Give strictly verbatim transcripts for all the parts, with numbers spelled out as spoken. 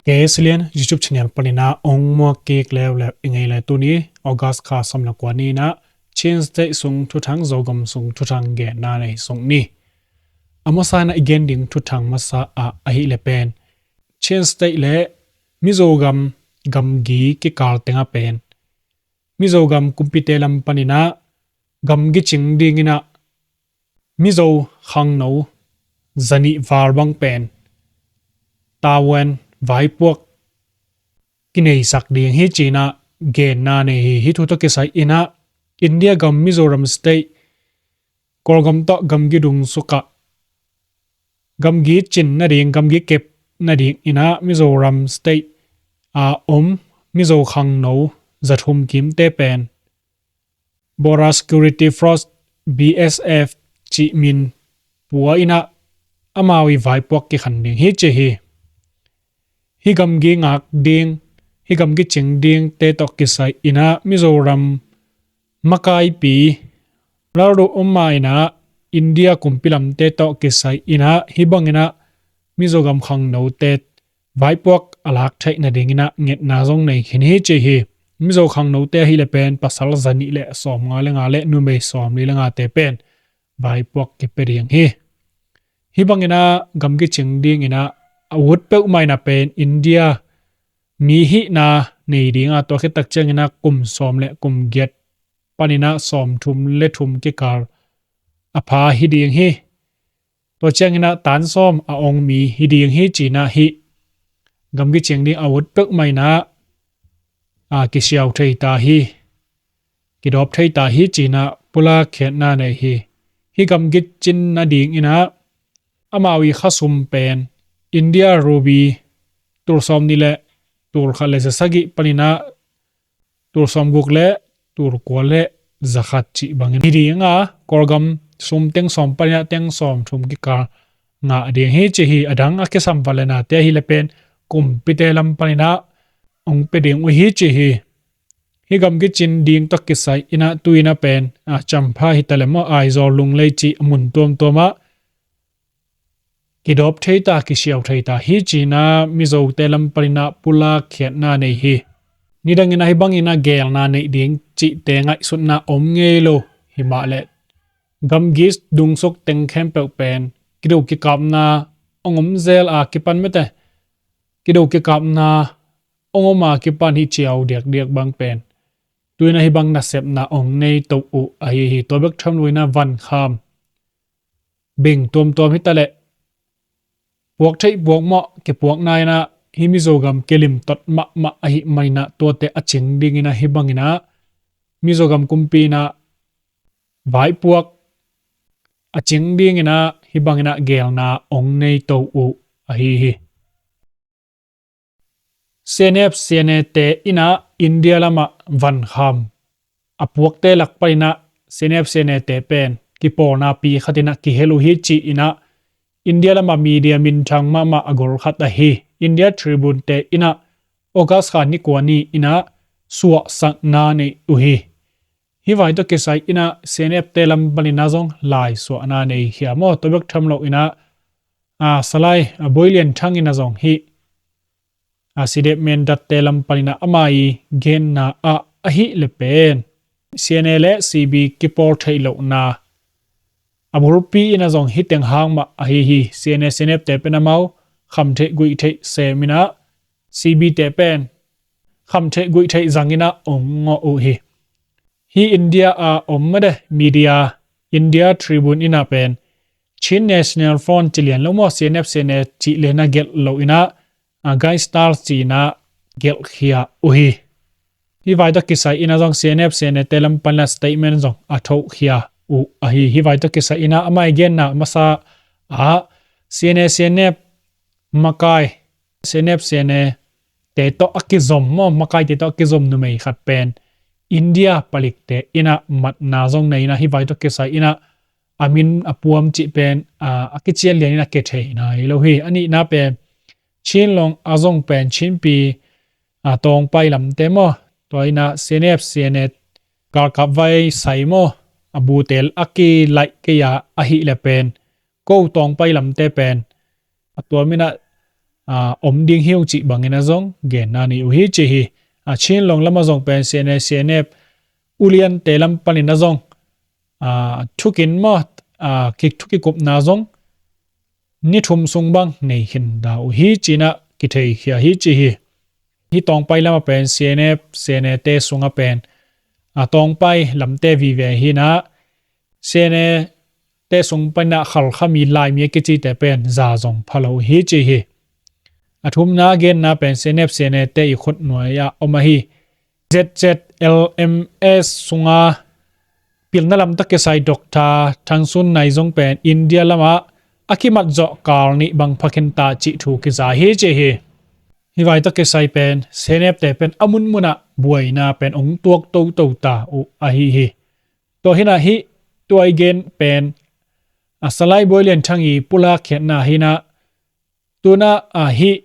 K S Lian YouTube channel panin ah ong muak kik leuleu i ngei le tuni August kha sawm le kua ni-in ah Chin State sung thuthang, Zogam sung thuthang genna nei sung ni. A masa-in ah i gen ding thuthang masa ah ahih leh pen Chin State le Mizogam gamgi kikal tengah pen Mizogam kumpite lam panin ah gamgi cing dingin ah Mizo khangno zanih val bang pen tavuan vaipuak kineisak ding hi ci-in ah genna nei hi. Hih thu tawh kisai-in ah India gam Mizoram State Kawlgam tawh gamgi dungsuk ah gamgi cin nading, gamgi kep nadingin ah Mizoram State a om Mizo khangno zathum kimte pen Border Security Force, B S F cih min pua-in ah amau ii vaipuak kikhan ding hi ci hi. Hih gamgi ngak ding, hih gamgi cing dingte tawh kisai-in ah Mizoram makaipi lalruh om ma-in ah India kumpi lamte tawh kisai-in ah hih bangin ah Mizogam khangnote vaipuak a lak theih nadingin ah ngetna zong nei khin hi ci hi. Mizo khangnote ahih leh pen pasal zanih le sawmnga le nga le numei sawmli le ngate pen vaipuak kipia ding hi. Hih bangin ah gamgi cing dingin ah a ut peuhmah in ah pen India mi hihna nei ding a, tua khit tak ciangin ah kum sawm le kum giat panin ah sawmthum le thum kikal a pha hi ding hi. Tua ciangin ah tan sawm a ong mi hi ding hi ci-in ah hih gamgi cing ding a ut peuhmah in ah a kisiau thei ta hi, kidawp thei ta hi ci-in ah pulak khiatna nei hi. Hih gamgi cin nadingin ah amau ii khasum pen India rupee tul sawmnih le tul khat le za sagih panin ah tul sawmguk le tul kua le za khat cih bangin hi ding a, Kawlgam sum teng sawm panin ah teng sawmthum kikal ngah ding hi ci hi. A dang a kisam vat le nate ahih leh pen kumpite lam panin ah ong pia ding uh hi ci hi. Hih gamgi cin ding tawh kisai-in ah tu-in ah pen a Champhai hi ta leh maw, Aizawl, Lunglei cih a mun tuamtuam ah kidawp thei ta, kisiau thei ta hi ci-in ah Mizote lam panin ah pulak khiatna nei hi. Nidangin ah hih bangin ah geelna neih ding cihte ngaihsutna om ngei lo hi mah leh gamgi dungsuk teng khempeuh pen kido kikapna ong om zel a kipan mete, kido kikapna ong om a kipan hih ciau diakdiak bang pen tu-in ah hih bang nasepna ong nei to uh ahi hi. Tua bek tham loin ah vankham beng tuamtuam hi ta leh puak theih puak mawh kipuakna-in ah hih Mizogam kilimtot mahmah ahih manin ah tuate a cing dingin ah hih bangin ah Mizogam kumpi in ah vaipuak a cing dingin ah hih bangin ah geelna ong nei to uh ahi hi. C N F C N A te in ah India lamah vankham a puakte lak panin ah C N F C N A te pen kipawlna pi khatin ah kihel uh hi ci-in ah India lamah media minthang mahmah a gol khat ahi India Tribune te in ah August kha ni kua ni-in ah suahsakna nei uh hi. Hih vai tawh kisai-in ah C N F te lam panin ah zong laisuahna nei khia maw, tua bek tham loin ah a Salai a Boilian Thang in ah zong hih a Sidet Mendat te lam panin ah ama ii genna ah ahih leh pen C N A le C B kipawl theih lohna a bulpi in ah zong hih teng hang mah ahi hi. C N A C N F te pen amau kham theih guih theih sem in ah C B te pen kham theih guih theih zangin ah ong ngawh uh hi. Hih India a om mah de media India Tribune in ah pen Chin National Front ci lian lo maw, C N F C N A cih lian ah gelh loin ah a Gangstar ci-in ah gelhkhia uh hi. Hih vai tawh kisai-in ah zong C N F C N A te lam panin ah statement zong a thohkhia uh ahi. Hih vai tawh kisai-in ah ama ii genna masa ah C N A C N F makai C N F C N A te tawh a kizom maw, makaite tawh a kizom numei khat pen India palikte in ah matna zong nei in ah hih vai tawh kisai-in ah a min a puam cih pen a, a kician lianin a kithei nai lo hi. A nihna pen Chin long a zong pen Chinpi a Tawngpai lamte maw, tua in ah C N F C N A galkap vai sai maw, a butel a kilaih kei a ahih leh pen ko Tawngpai lamte pen a tuam in ah a, om ding hi uh cih bangin a zong genna nei uh hi ci hi. A, Chin long lamah zong pen C N A, C N F uliante lam panin a zong, a, thukin maw, a, ki, thukikupna zong ni thum sung bang nei khin da uh hi ci-in a kitheikhia hi ci hi. Hih Tawngpai lamah pen C N F, C N A te sungah pen, a, Tawngpai lamte vive hi-in a, C N A te sung panin a Halkha mi, Laimi a kicite pen za zong pha lo uh hi ci hi. A thumna a genna pen C N F, C N A te i khutnuai ah om ahi Z Z L M S sunga pilna lam tawh kisai Doctor Thangsun Naing zong pen India lamah a kimat zawh kal nih bang pha khin ta cih thu kiza hi ci hi. Hih vai tawh kisai pen C N F te pen a munmunah buaina pen ong tuak toto ta uh ahi hi. Tua hi-in a hih tua i gen pen, a, Salai Bawi Lian Thang i pulak khiatna hi-in a, tu-in a, a, hih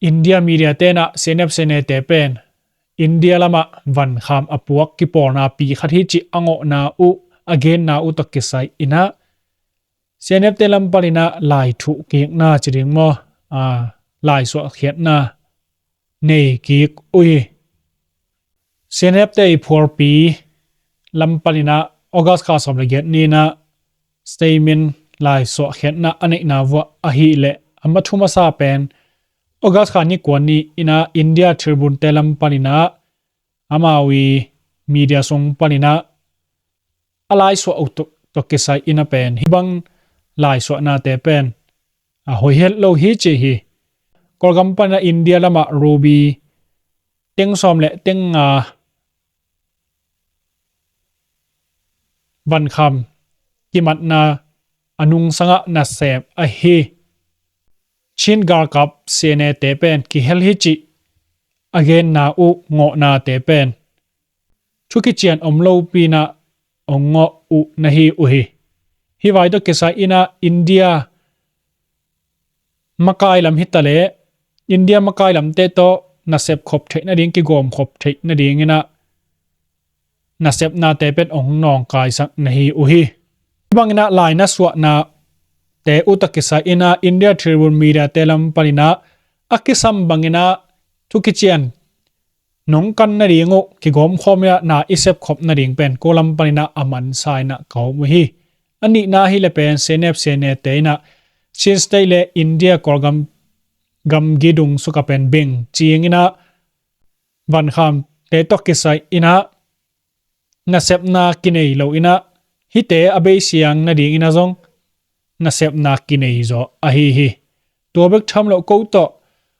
India media te'n a C N F, C N A te pen India lamah vankham a puak kipawlna pi khat hi cih a ngawhna uh, a genna uh tawh kisai-in a C N F te lam panin a lai thuhkikna ci ding maw, a, lai suahkhiatna nei kik uh hi. C N F te i phualpi lam panin a August kha sawm le giat ni-in a statement lai suahkhiatna a neihna vuah ahih leh a ma thu masa pen August kha ni kua ni-in a India Tribune te lam panin a amau i media sung panin a a lai suah uh tawh, tawh kisai-in a pen hih bang lai suahnate pen a hoih het lo hi ci hi. Kawlgam panin a India lamah ruby teng sawm le teng nga vankham kimatna a nungsangah nasem ahi Chin galkap C N A te pen kihel hi cih a genna uh ngawhnate pen thu kician om lopi-in a ong ngawh uh na hi uh hi. Hih vai tawh kisai-in a India makai lam hi ta leh India makai lamte tawh nasep khop theih nading, kigawm khop theih nadingin a nasepnate pen ong nawngkaisak na hi uh hi. Hih bangin a lai na suahnate uh tawh kisai-in a India Tribune media te lam panin a a kisam bangin a thu kician nong kan nading uh kigawmkhawm-in a na i sepkhop nading pen ko lam panin a a mansa-in a ka om uh hi. A nihna hi leh pen C N F, C N A te in a Chin State le India Kawlgam gamgi dungsuka pen beng cingin a vankhamte tawh kisai-in a nasepna kinei lo-in a hihte a beisiang nadingin a zong nasepna kinei zaw ahi hi. Tua bek tham lo ko tawh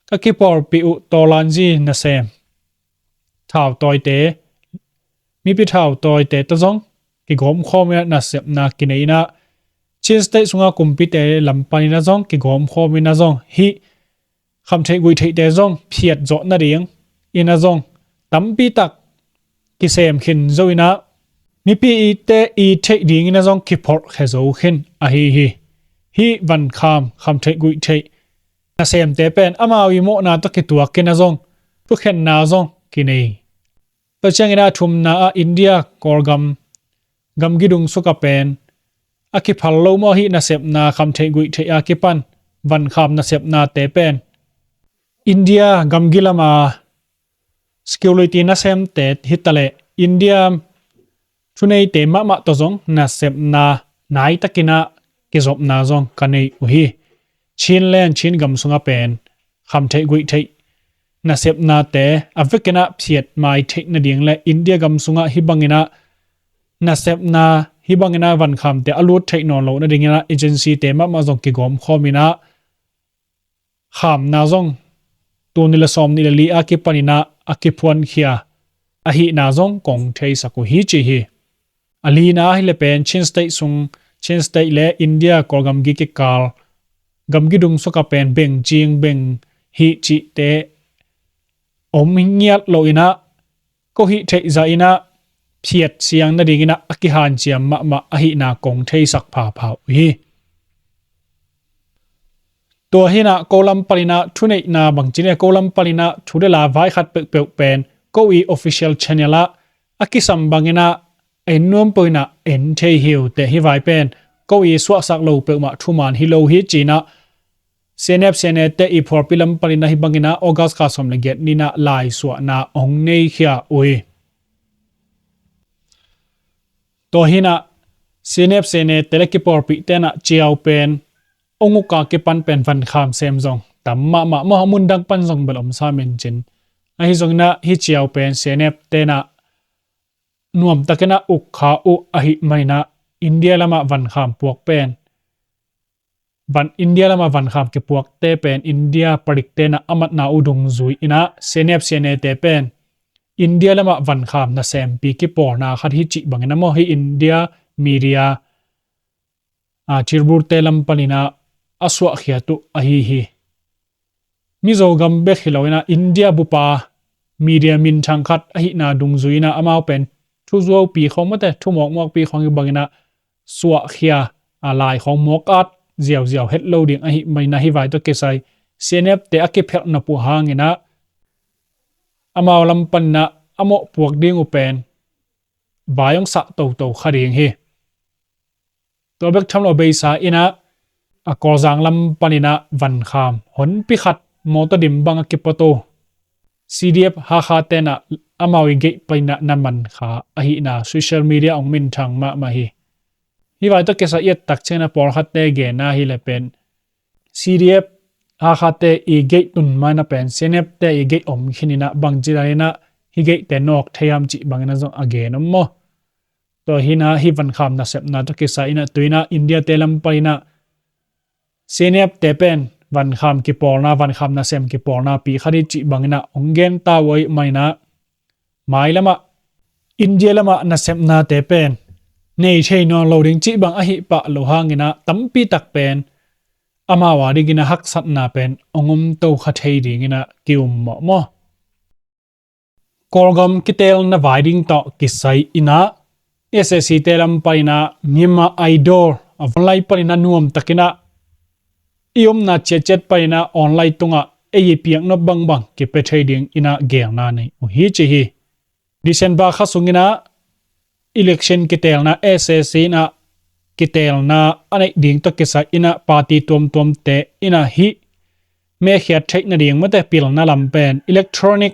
ka kipawlpih uh tawlanzi nasem thautawite, mipi thautawite tawh zong kigawmkhawm-in a nasepna kinei-in a Chin State sunga kumpite lam panin a zong kigawmkhawm-in a zong hih khamtheih guihtheihte zong phiat zawh nadingin a zong tampi tak kisem khin zo-in a mipi ite i theih dingin a zong kipholhkhia zo khin ahi hi. Hih vankham khamtheih guihtheih nasemte pen amau i mawhna tawh kituakin a zong thukhenna zong kinei. Tua ciangin a thumna ah India Kawlgam gamgi dungsuka pen a kiphal lo maw, hih nasepna khamtheih guihtheih a kipan vankham nasepnate pen India gamgi lama security nasemte hi ta leh India thuneite mahmah tawh zong nasepna naitakin a kizopna zong ka nei uh hi. Chinland, Chin gam sungah pen khamtheih guihtheih nasepnate a vekin a phiat mai theih nading le India gam sungah hih bangin a nasepna, hih bangin a vankhamte a lut theih nawn loh nadingin a agency-te mahmah zong kigawmkhawm-in a khamna zong tul nih le sawm nih le li a kipanin a a kiphuankhia ahihna zong kong theisak uh hi ci hi. A lina hi le pen Chin State sung, Chin State le India Kawlgamgi kikal gamgi dungsuka pen beng cing beng hih cihte om ngiat loin a ko hih theih zahin a phiat siang nadingin a a kihanciam mahmah ahihna kong theisak phapha uh hi. Tua hi-in a ko lam panin a thuneihna bangci-in a ko lam panin a thu le la vai khat peuhpeuh pen ko i official channel ah a kisam bangin a en nuam peuh in a en thei hi uh teh, hih vai pen ko i suahsak lo peuhmah thuman hi lo hi ci-in a CNF CNA te i phuarpi lam panin ah hih bangin ah August kha sawm le giat ni-in ah laisuahna hong nei khia uh hi. Tua hi-in ah CNF CNA te le kipawlpih ten ah ciau pen hong uk a kipan pen vankham sem zong tam mahmah maw, a mun dang pan zong bel om sam in cin. Ahi zongin ah hih ciau pen CNF ten ah nuamtakin ah uk kha uh ahih manin ah India lamah vankham puak pen van India lamah vankham kipuakte pen India palikte in ah a matna uh dungzui-in ah CNF CNA te pen India lamah vankham nasempi kipawlna khat hi cih bangin ah maw, hih India media, a, thilbulte lam panin ah a suahkhiat uh ahi hi. Mizo gam bek hi lo-in ah India bup a media minthang khat ahihna dungzui-in ah amau pen thuzuaupi khawng mate, thu mawkmawkpi khawng hih bangin ah suahkhia, a, lai khawng mawk at ziauziau het lo ding ahih manin ah hih vai tawh kisai CNF te a kiphelh nop uh hangin ah amau lam panin ah a mawhpuak ding uh pen vai hong sah toto kha ding hi. Tua bek tham lo beisa-in ah, a, Kawlzang lam panin ah vankham honpi khat mawtaw dim bang a kipuak uh CDF Hakha ten ah amau i gate panin ah na man kha ahihna social media hong minthang mahmah hi. Hih vai tawh kisai i et tak ciangin ah pawlkhatte genna hi leh pen CDF Hakha te i gate tun manin ah pen CNF te i gate om khin-in ah bangci danin ah hih gate te nawk thei hiam cih bangin ah zong a gen om maw. Tua hi-in ah hih vankham nasepna tawh kisai-in ah tu-in ah India te lam panin ah CNF te pen vankham kipawlna, vankham nasem kipawlna pi khat hi cih bangin ah hong gen ta uh ahih manin ah mailamah India lamah nasepnate pen nei thei nawn lo ding cih bang ahih pah loh hangin ah tampi tak pen amau a dingin ah haksatna pen hong om to kha thei dingin ah ki-um mawh maw. Kawlgam kiteelna vai ding tawh kisai-in ah SAC te lam panin ah Myanmar Idol a online panin ah nuamtakin ah i omna ciatciat panin ah online tungah ei i piaknop bangbang kipia thei dingin ah geelna nei uh hi ci hi. December kha sungin ah election kiteelna SAC in ah kiteelna a neih ding tawh kisai-in ah party tuamtuamte in ah hih me khiat theih nading mate pilna lam pen electronic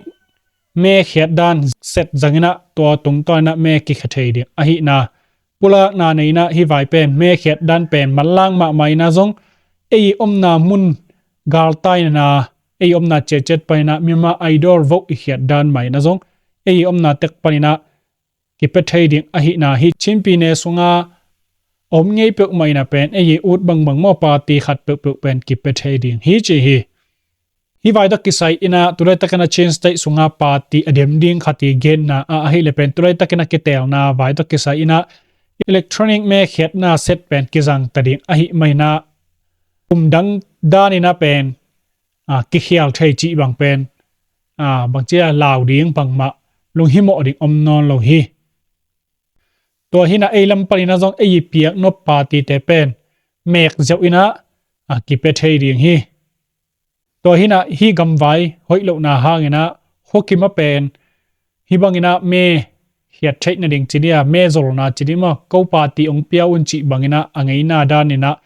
me khiat dan set zangin ah tua tungtawnin ah me kikhia thei ding ahihna pulakna nei-in ah hih vai pen me khiat dan pen manlang mahmah in ah zong ei i omna mun galtaina, ei i omna ciatciat panin ah Myanmar Idol vote i khiat dan mah in ah zong ei i omna tek panin ah kipia thei ding ahihna hih Chin pyine sunga a om ngei peuhmah in ah pen ei i ut bangbang maw party khat peuhpeuh pen kipia thei ding hi ci hi. Hih vai tawh kisai-in ah tulaitakin ah Chin State sunga party a dem ding khat i genna ah ahih leh pen tulaitakin ah kiteelna vai tawh kisai-in ah electronic me khiatna set pen kizang ta ding ahih manin ah kum dang danin ah pen, a, kikhial thei cih bang pen, a, bangci a lau ding bangmah lunghimawh ding om nawn lo hi. Tua hi-in ah ei lam panin ah zong ei i piaknop party te pen mek ziau in ah, a, kipia thei ding hi. Tua hi-in ah hih gamvai hoih lohna hangin ah khuakim ah pen hih bangin ah me khiat theih nading ci ni a, me zolna ci ni maw, ko party hong pia un cih bangin ah a ngeina danin ah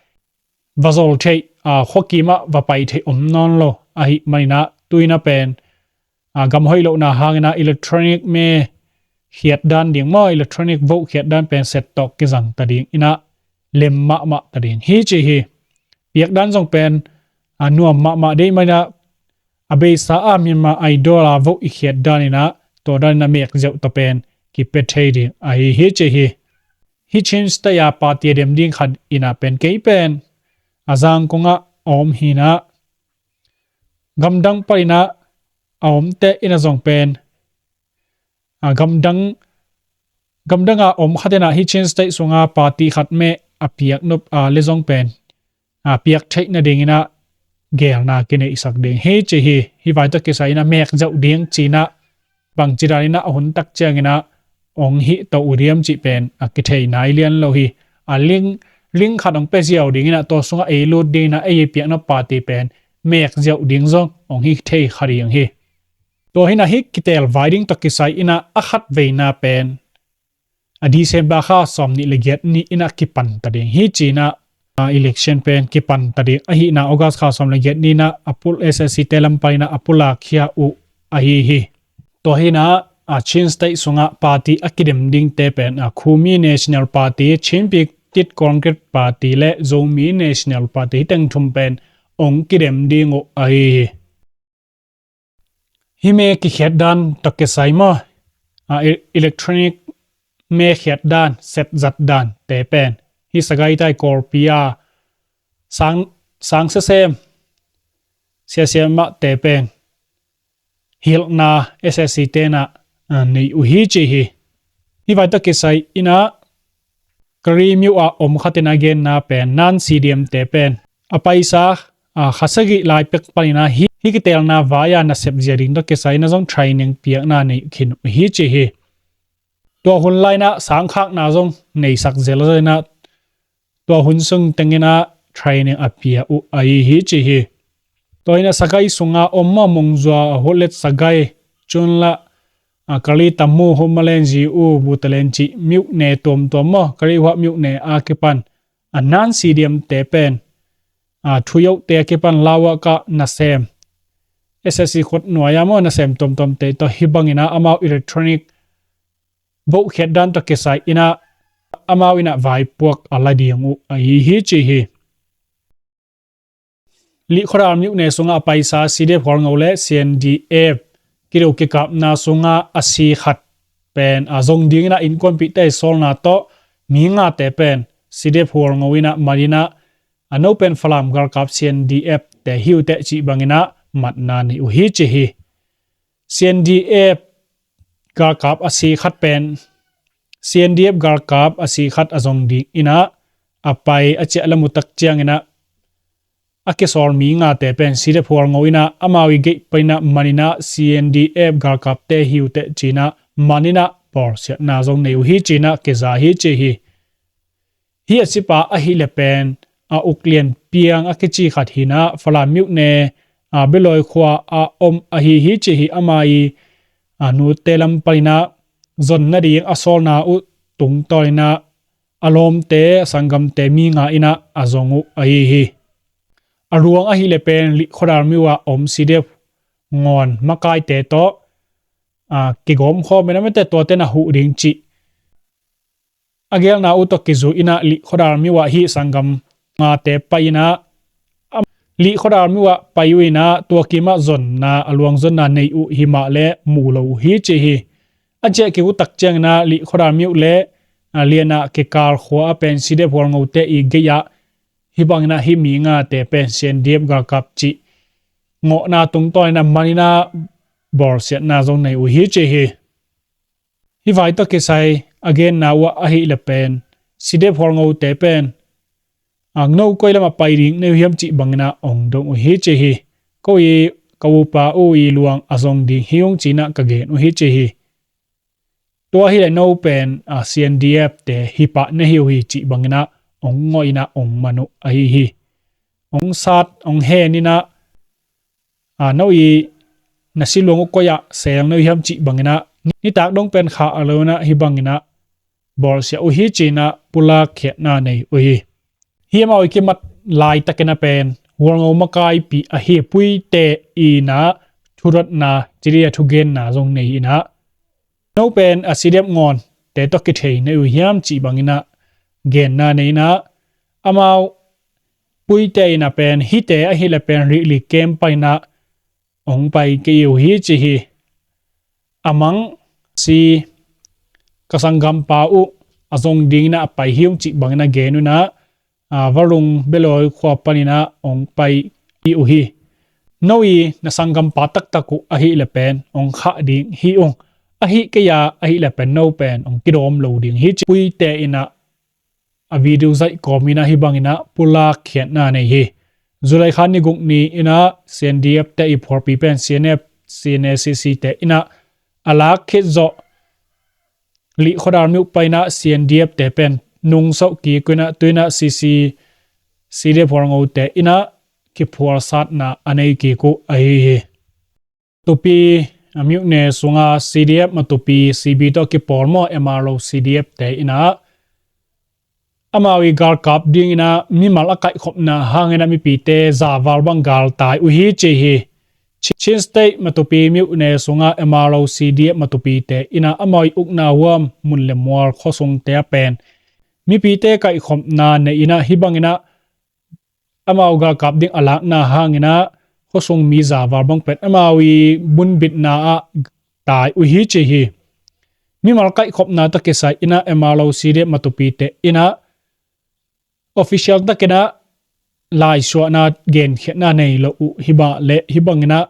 va zol theih, a, khuakim ah va pai theih om nawn lo ahih manin ah tu-in ah pen, a, gam hoih lohna hangin ah electronic me khiat dan ding maw, electronic vote khiat dan pen set tawh kizang ta dingin ah lem mahmah ta ding hi ci hi. Piak dan zong pen, a, nuam mahmah deih manin ah a beisa ah Myanmar Idol a vote i khiat danin ah tua danin ah mek ziau tawh pen kipia thei ding ahi hi ci hi. Hih Chin State a party a dem ding khat in ah pen kei pen a Zangkong ah a om hi-in ah gamdang panin ah a omte in ah zong pen, a, gamdang, gamdang a om khat in ah hih Chin State sunga party khat me a piaknop a leh zong pen, a, piak theih nadingin ah geelna kineihsak ding hi ci hi. Hih vai tawh kisai-in ah mek ziau ding ci-in ah bangci danin ah a hun tak ciangin ah hong hih to uh diam cih pen a kithei nai lian lo hi. A, link, link khat hong pia ziau dingin ah tua sungah ei lut dingin ah ei i piaknop party pen mek ziau ding zong hong hi thei kha ding hi. Tua hi-in ah hih kiteel vai ding tawh kisai-in ah a khatveina pen, a, December kha sawmnih le giat ni-in ah kipan ta ding hi ci-in ah a, election pen kipan ta ding ahihna August kha sawm le giat ni-in ah a pul-, S S C te lam panin ah a pulak khia uh ahi hi. Tua hi-in ah, a, Chin State sungah party a kidem dingte pen, a, Khumi National Party, Chin Patriotic Congress Party le Zomi National Party, hih teng thum pen hong kidem ding uh ahi hi. Hih me kikhiat dan tawh kisai maw, a, e-, electronic me khiat dan, set zat dante pen, hih Sagaing, Kawlpi a sang, sang sesem, sia siamahte pen hilhna S S C te in ah, a, nei uh hi ci hi. Hih vai tawh kisai in ah Kalaymyo ah om khat in a genna pen, non-C D M te pen a paisa, a, kha sagih lai pek panin ah hih, hih kitelna vai-a nasep zia ding tawh kisai in ah zong training piakna nei khin uh hi ci hi. Tua hun lai-in ah sangkhakna zong neisak zel a, tua hun sung teng in ah training a pia uh ahi hi ci hi. Tua hi-in ah Sagaing sungah om maw, Mongzwa, Hawlett, Sagaing, Chunla, a, Kalaymyo, Humalen, Ziu, Butalen cih myone tuamtuam maw, Kalaymyo myone a kipan, a, non-C D M te pen, a, Tuyo te a kipan Lawaka nasem, S S C khut nuai-a maw, nasem tuamtuamte tawh hih bangin ah amau electronic vote khiat dan tawh kisai in ah amau in ah vaipuak a la ding uh ahi hi ci hi. Lihkhawdal myone sungah a paisa C D F Hualngo le C N D F kideu kikapna sungah a si khat pen, a, zong ding in ah innkuanpihte i sawlna tawh mi ngate pen C D F Hualngo in ah man in ah, a, no pen Falam galkap C N D F te hi uh teh cih bangin ah matna nei uh hi ci hi. C N D F galkap a si khat pen, C N D F galkap a si khat a zong ding in ah a pai a ciah lam uh tak ciangin ah a kisawl mi ngate pen C D F Hualngo in ah amau i gate panin ah man in ah C N D F galkapte hi uh teh ci-in ah man in ah bawlsiatna zong nei uh hi ci-in ah kiza hi ci hi. Hih a sipa ahih leh pen, a, Uk Lian Piang a kici khat hi-in ah Falam myone, a, Bialawi khua a om ahi hi ci hi. Ama i, a, nute lam panin ah zon nading a sawlna uh tungtawn in ah a lawmte, a sanggamte mi nga in ah a zong uh ahi hi. A luang ahih leh pen Lihkhawdal myo ah om C D F ngawn makaite tawh, a, kigawm khawm in ah mite tuate na huh ding cih a gelna uh tawh kizui in ah Lihkhawdal myo ah hih sanggam ngate pai in ah, a, Lihkhawdal myo ah pai uh in ah tua kim ah zonna, a luang zonna nei uh hi mah leh mu lo uh hi ci hi. A ciah kik uh tak ciangin ah Lihkhawdal myo le, a, Lian ah kikal khua ah pen C D F Hualngote i gate ah hih bangin ah hih mi ngate pen C N D F galkap cih ngawhna tungtawn in ah man in ah bawlsiatna zong nei uh hi ci hi. Hih vai tawh kisai a genna uh ah ahih leh pen C D F Hualngote pen, a, no koi lam ah pai ding na hi uh hiam cih bangin ah hong dong uh hi ci hi. Ko i, ka upa uh i luang a zong ding hi ung ci-in ah ka gen uh hi ci hi. Tua hi leh no pen, a, C N D F te hi pah na hi uh hi cih bangin ah hong ngawh in ah hong man uh ahi hi. Hong sat, hong hen in ah, a, no i na si luang uh koi ah sel na uh hiam cih bangin ah nitak dong pen khah lo in ah hih bangin ah bawlsia uh hi ci-in ah pulak khiatna nei uh hi. Hih amau i kimat laitakin ah pen Hualngo makaipi ahi Puite in ah thudotna, ci dih a, thugenna zong nei in ah, no pen a C D F ngawnte tawh kithei na uh hiam cih bangin ah genna nei in ah, amau Puite in ah pen hihte ahih leh pen Rihli kem panin ah hong pai kei uh hi ci hi. A mang si ka sanggampa uh a zong ding in ah a pai hi ung cih bangin ah gen uh in ah, a, Valung Bialawi khua panin ah hong pai hi uh hi. No i na sanggampa taktak uh ahih leh pen hong khah ding hi ung. Ahih kei a ahih leh pen no pen hong kidawm lo ding hi ci Puite in ah a video zaih kawm in ah hih bangin ah pulak khiatna nei hi. July kha ni guk ni in ah C N D F te i phualpi pen C N F, C N A, C C te in ah a lak khit zawh Lihkhawdal myo panin ah C N D F te pen nungsauh kik uh in ah tu-in ah C C, C D F Hualngote in ah kiphualsatna a nei kik uh ahi hi. Tupi, a, myone sunga C D F ma tupi C B tawh kipawl maw, M R O C D F te in ah amau i galkap dingin ah mimal a kaihkhopna hangin ah mipite zaval bang galtai uh hi ci hi. Chin State Matupi myone sungah M R O C D F Matupite in ah amau i ukna huam mun le mual khuasungte ah pen mipite kaihkhopna nei in ah hih bangin ah amau galkap ding a lakna hangin ah khuasung mi zaval bang pen amau i bunbitna ah tai uh hi ci hi. Mimal kaihkhopna tawh kisai in ah M R O C D F Matupite in ah official takin ah laisuahna genkhiatna nei lo uh hi mah leh hih bangin ah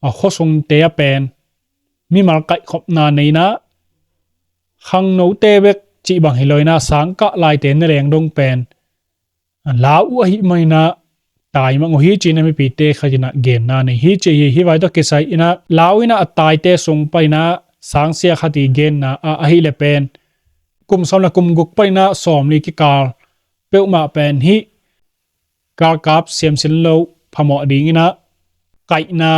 a khuasungte ah pen mimal kaihkhopna nei in ah khangnote bek cih bang hi lo in ah sangkah laite na leng dong pen lau uh ahih manin ah taimang uh hi ci-in ah mipite khat in ah genna nei hi ci hi. Hih vai tawh kisai in ah lau in ah a taite sung panin ah sangsia khat i genna ah ahih leh pen kum sawm le kum guk panin ah sawmli kikal peuhmah pen hih galkap siamsin lo phamawh dingin ah kaihna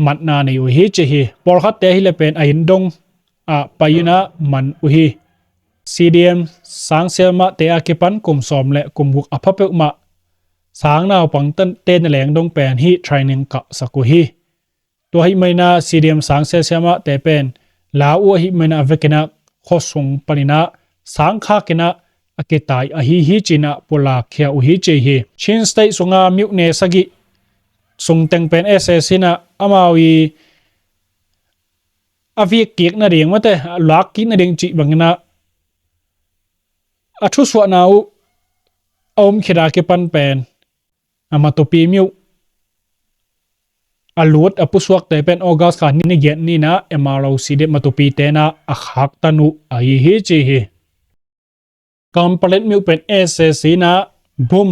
matna nei uh hi ci hi. Pawlkhatte hi leh pen a inn dong ah pai in ah man uh hi. C D M sangsia mahte a kipan kum sawm le kum guk a pha peuhmah sang naupang te na leng dong pen hih training kahsak uh hi. Tua ahih manin ah C D M sangsia mahte pen lau uh ahih manin ah a vekin ah khuasung panin ah sangkhak in ah a kitai ahi hi ci-in ah pulakkhia uh hi ci hi. Chin State sunga myone sagih sung teng pen S A C in ah amau i a vik kik nading mate a lak kik nading cih bangin ah a thusuahna uh a um khit a kipan pen a Matupi myo a lut a pusuakte pen August kha ni giat ni-in ah M R O C D Matupite in ah a khaktan uh ahi hi ci hi. Kampalet myo pen S A C in ah bom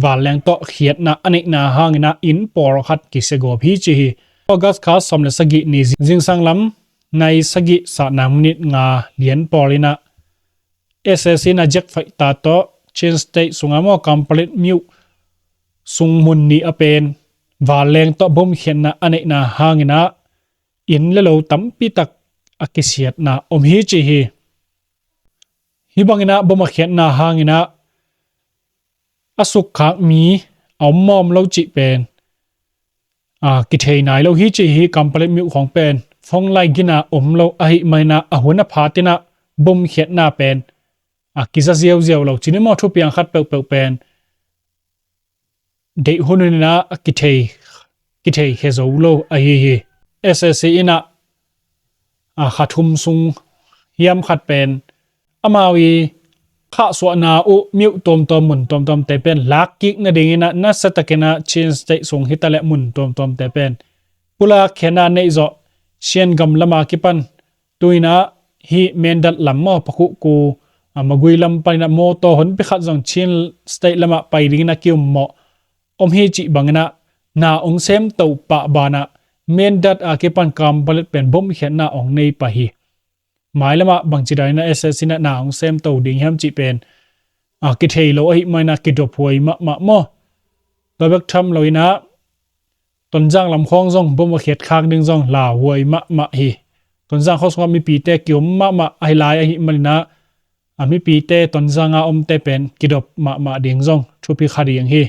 vanleng tawh khiatna a neihna hangin ah inn pawlkhat kisia gawp hi ci hi. August kha sawm le sagih ni zingsang lam nai sagih sahna minit nga lian pawl in ah S A C in ah jet fighter tawh Chin State sunga maw Kampalet myo sung mun nih a pen vanleng tawh bom khiatna a neihna hangin ah inn le lo tampi tak a kisiatna om hi ci hi. Hih bangin ah bom a khiatna hangin ah a sukkhak mi a om maw om lo cih pen a kithei nai lo hi ci hi. Kampalet myo khawng pen phone line gina om lo ahih manin ah a hun a phatin ah bom khiatna pen a kiza ziauziau lo ci ni maw. Thupiang khat peuhpeuh pen deih hun hun in ah a kithei kithei khia zo lo ahi hi. S A C in ah a kha thum sung hiam khat pen amau i khahsuahna uh myo tuamtuam mun tuamtuamte pen lak kik nadingin ah nasa takin ah Chin State sung hi ta leh mun tuamtuamte pen pulakkhia na neih zawh Shan gam lam a kipan tu-in ah hih Mindat lam maw Pakhukku a Magway lam panin ah mawtaw honpi khat zong Chin State lamah pai dingin a ki-ummawh om hi cih bangin ah na ong semto pah banah Mindat a kipan Kampalet pen bom khiatna ong nei pah hi. Mailamah bangci danin ah S A C in ah na ong semto ding hiam cih pen a kithei lo ahih manin ah kidop huai mahmah maw. Tua bek tham loin ah Tonzang lam khawng zong bom a khiat khak ding zong lauhuai mahmah hi. Tonzang khawng sungah mipite kiom mahmah ahi lai ahih manin ah a mipite Tonzang a omte pen kidop mahmah ding zong thupi kha ding hi.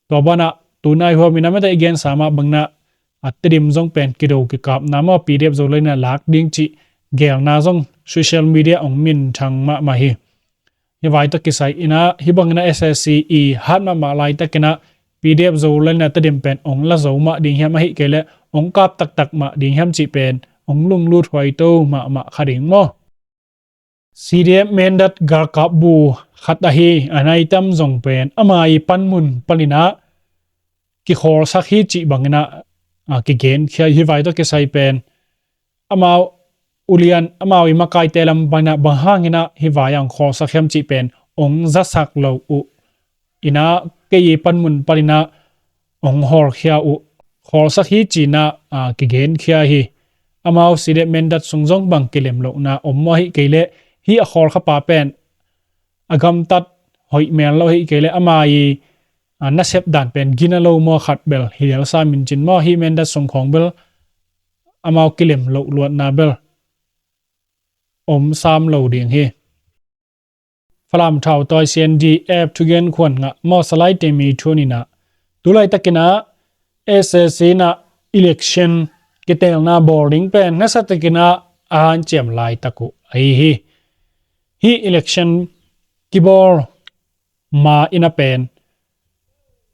Tua banah tunai huamin a mate i gensa mah bangin ah a Tedim zong pen kido kikapna maw P D F Zoland in ah lak ding cih gelna zong social media ong minthang mahmah hi. Hih vai tawh kisai in ah hih bangin ah S A C i hat mahmah laitakin ah P D F Zoland in ah Tedim pen ong la zo mah ding hiam ahih kei leh ong kap taktak mah ding hiam cih pen ong lunglut huaito mahmah kha ding maw. C D F Mindat galkap bu khat ahi a nai tam zong pen ama i panmun panin ah kikhawlsak hi cih bangin ah a kigenkhia hih vai tawh kisai pen amau ulian amau i makaite lam panin ah bang hangin ah hih vai ah ong khawlsak hiam cih pen ong zasak lo uh in ah kei i panmun panin ah ong hawlkhia uh khawlsak hi ci-in ah a kigenkhia hi. Amau C D F Mindat sung zong bang kilem lohna om maw ahih kei leh hih a khawlkhapa pen a gamtat hoih mel lo ahih kei leh ama i a nasep dan pen gina lo maw khat bel hi lel sa min cin maw hih Mindat sung khawng bel amau kilem loh luatna bel om sam lo ding hi. Falam Thau Tawi C N D F thugen khuan ngah mawh Salai Teimi Thun in ah, tu laitakin ah S A C in ah election kitelna bawl ding pen nasiatakin ah a hanciam laitak uh ahi hi. Hih election kibawl ma in ah pen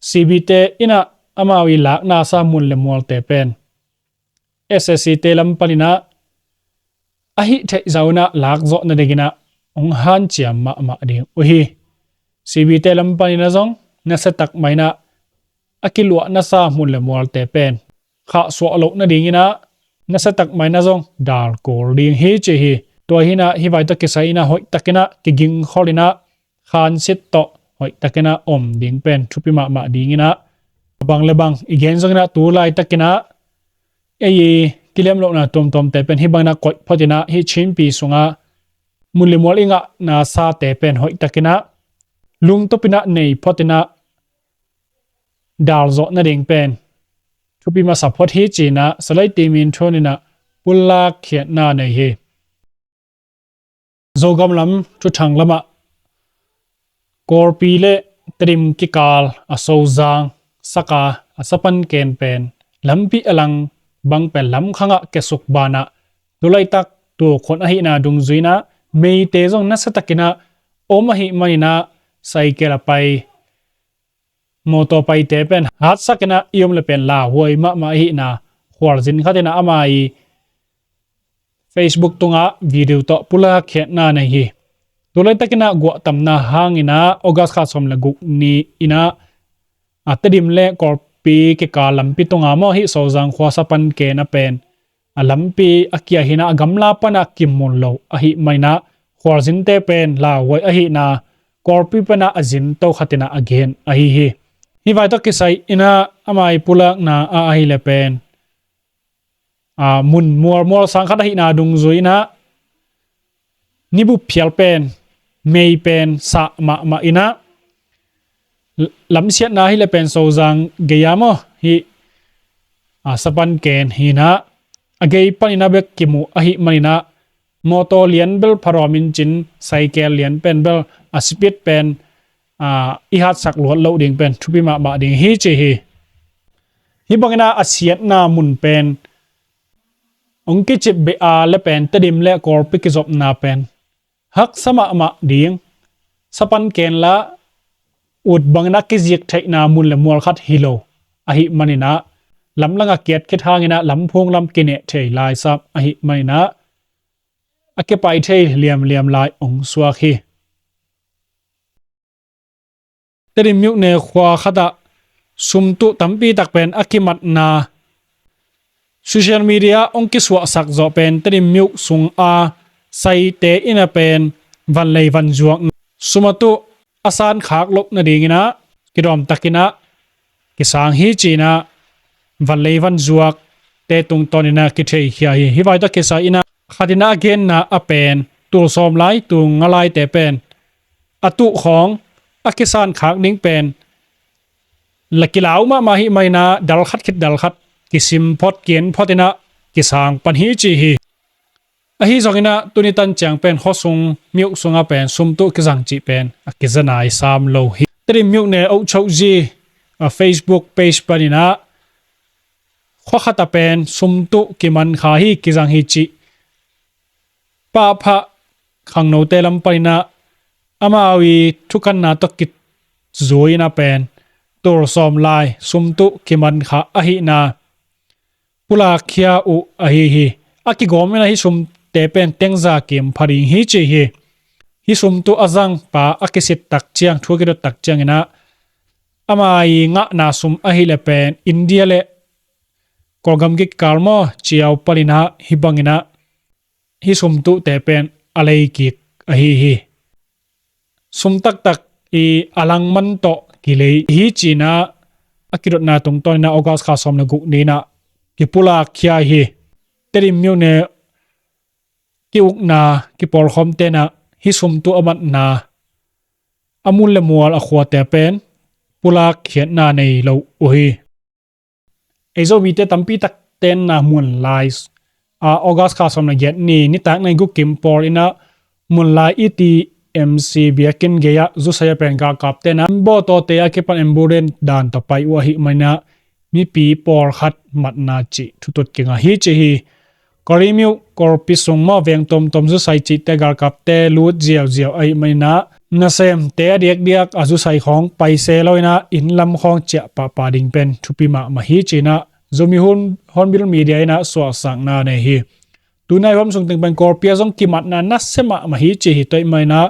C B te in ah amau i lakna sa mun le mualte pen S A C te lam panin ah a hih theih zah un ah lakzawh nadingin ah hong hanciam mahmah ding uh hi. C B te lam panin ah zong nasiatak mah in ah a kiluahna sa mun le mualte pen khahsuah loh nadingin ah nasiatak mah in ah zong dal kul ding hi ci hi. Tua hi in ah hih vai tawh kisai in ah hoihtakin ah kigingkhol in ah khansit tawh hoihtakin ah om ding pen thupi mahmah dingin ah, bang le bang i gen zongin ah tu laitakin ah ei i kilem lohna tuamtuamte pen hih bangin ah koih photin ah hih Chinpi sungah mun le mual i ngahna sate pen hoihtakin ah lungtupin ah nei photin ah dal zawh nading pen thupi masa phot hi ci in ah Salai Teimi Thun in ah pulak khiatna nei hi. Zogam lam thuthang lamah Kawlpi le Tedim kikal a Sozang saka a Sapan ken pen lampi a lang bang pen lamkhangah kiasuk banah tu laitak tu khun ahihna dungzui in ah meite zong nasiatakin ah om ahih manin ah saikel a pai mawtaw paite pen hatsakin ah i om le pen lauhuai mahmah ahihna khualzin khatin ah ama i Facebook tungah video tawh pulak khiatna nei hi. Tu laitakin ah guahtamna hangin ah August kha sawm le guk ni in ah a Tedim le Kawlpi kikal lampi tunga maw hih Sozang khua Sapan ken a pen a lampi a kia hi in ah a gamla panah kimu lo ahih manin ah khualzinte pen lauhuai ahihna Kawlpi panah a zin to khatin ah a gen ahi hi. Hih vai tawh kisai in ah ama i pulakna ah ahih le pen a mun mualmual sang khat ahihna dungzui in ah nibup phial pen mei pen sah mahmah in ah lamsiatna ahih le pen Sozang gei a maw hih a Sapan ken hi in ah a gei panin ah bek kimu ahih manin ah mawtaw lian bel pharawm in cin saikel lian pen bel a speed pen a i hatsak luat loh ding pen thupi mahmah ding hi ci hi. Hih bangin ah a siatna mun pen hong kicip beh a le pen Tedim le Kawlpi kizopna pen haksa mahmah ding Sapan ken la ut bangin ah kizik theihna mun le mual khat hi lo ahih manin ah lamlangah kiat khit hangin ah lamphung lam kineh thei lai sam ahih manin ah a kipai thei liamliam lai hong suak hi. Tedim myone khua khatah sumtuh tampi tak pen a kimatna social media hong kisuahsak zawh pen Tedim myo sunga saite in ah pen vanlei vanzuak sum a tuh a sankhak loh nadingin ah kidawmtakin ah kisang hi ci in ah vanlei vanzuakte tungtawnin ah kitheikhia hi. Hih vai tawh kisai in ah khatin ah a genna a pen tul sawm lai tul nga laite pen a tuh khawng a kisankhak ding pen la kilau mahmah ahih manin ah dal khat khit dal khat kisim phot kien photin ah kisang pan hi ci hi. Ahi zongin ah tuni tan ciang pen khuasung myo sunga pen sumtuh kizang cih pen a kiza nai sam lo hi. Tedim myone oh chokzi a Facebook page panin ah khua khat a pen sumtuh kiman kha hi kizang hi cih pahphah khangnote lam panin ah amau i thukanna tawh kizui in ah pen tul sawm lai sumtuh kiman kha ahihna pulakkhia uh ahi hi. A kigawm in ah hih sumte pen tengza kim pha ding hi ci hi. Hih sumtuh a zangpa a kisit tak ciang thu a kidot tak ciangin ah ama i ngahna sum ahih le pen India le Kawlgam kikal maw ciau panin ah hih bangin ah hih sumtuhte pen a lei kik ahi hi. Sum taktak i a langman tawh kilei hi ci in ah a kidotna tungtawnin ah August kha sawm le guk ni in ah kipulakkhia hi. Tedim myone kiukna kipawlkhawmte in ah hih sumtuh a matna a mun le mual a khuate pen pulakkhiatna nei lo uh hi. Ei Zomite tampi tak tenna mun lai a August kha sawm le giat ni nitak nai guk kim pawl in ah mun lai i ti M C biakinn gei-ah zusai a pen galkapte na bawtawte a kipan ambulance dan tawh pai uh ahih manin ah mipi pawlkhat matna cih thutut kingah hi ci hi. Kawlrimiuh kawlpi sung maw veng tuamtuam zusai cihte galkapte lut ziauziau ahih manin ah nasemte a diakdiak a zusai khawng paise lo in ah inn lam khawng ciah pahpah ding pen thupi mahmah hi ci-in ah Zomi Hornbill Media in ah suahsakna nei hi. Tunai huam sung teng pen Kawlpi ah zong kimatna nasia mahmah hi ci hi. Tua ahih manin ah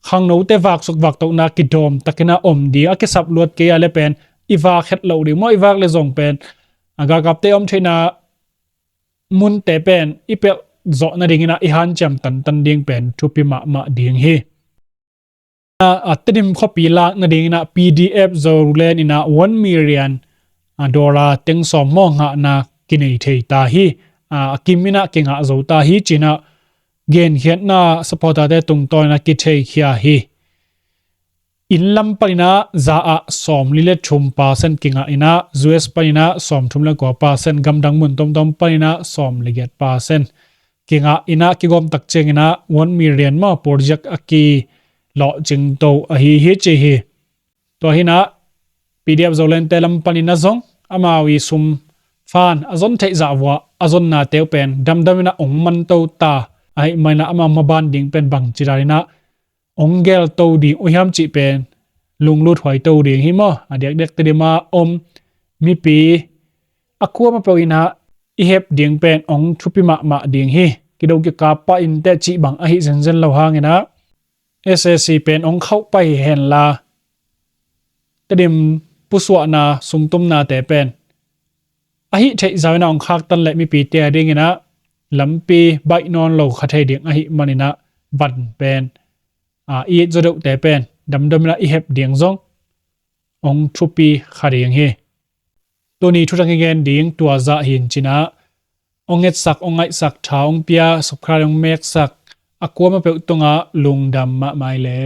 khangnote vaksuk vaktohna kidawm takin ah om ding a kisap luat kei a le pen i vak het loh ding maw, i vak le zong pen a galkapte om theihna munte pen i pelh zawh nadingin ah i hanciam tantan ding pen thupi mahmah ding hi. A Tedim khuapi lak nadingin ah P D F Zoland in ah one million dollar teng sawm maw ngahna kinei thei ta hi. A kim in ah kingah zo ta hi ci-in ah genkhiatna supporterte tungtawn in ah kitheikhia hi. Inn lam panin ah za ah sawmli le thum percent kingah in ah, U S panin ah sawmthum le kua percent, gamdang mun tuamtuam panin ah sawm le giat percent kingah in ah kigawm tak ciangin ah one million maw project a kilawhcing to ahi hi ci hi. Tua hi in ah P D F Zolandte lam panin ah zong amau i sum fund a zon theih zah vuah a zonnate uh pen damdam in ah ong man to ta ahih manin ah amau maban ding pen bangci dan in ah ong gel to ding uh hiam cih pen lunglut huai to ding hi maw. A diakdiak Tedim ah om mipi a kuamah peuh in ah i hep ding pen ong thupi mahmah ding hi. Kido kikap pah inteh cih bang ahi zenzen lo hangin ah S A C pen ong khauh pai henla Tedim pusuahna sungtumnate pen a hih theih zah in ah ong khaktan leh mipite a dingin ah lampi baih nawn lo kha thei ding ahih manin ah van pen a i it zaw deuhte pen damdam in ah i hep ding zong ong thupi kha ding hi. Tuni thuthang i gen ding tua zah hi in ci-in ah ong etsak, ong ngaihsak, tha ong pia, subscribe ong meksak a kuamah peuh tungah lungdam mahmah ing.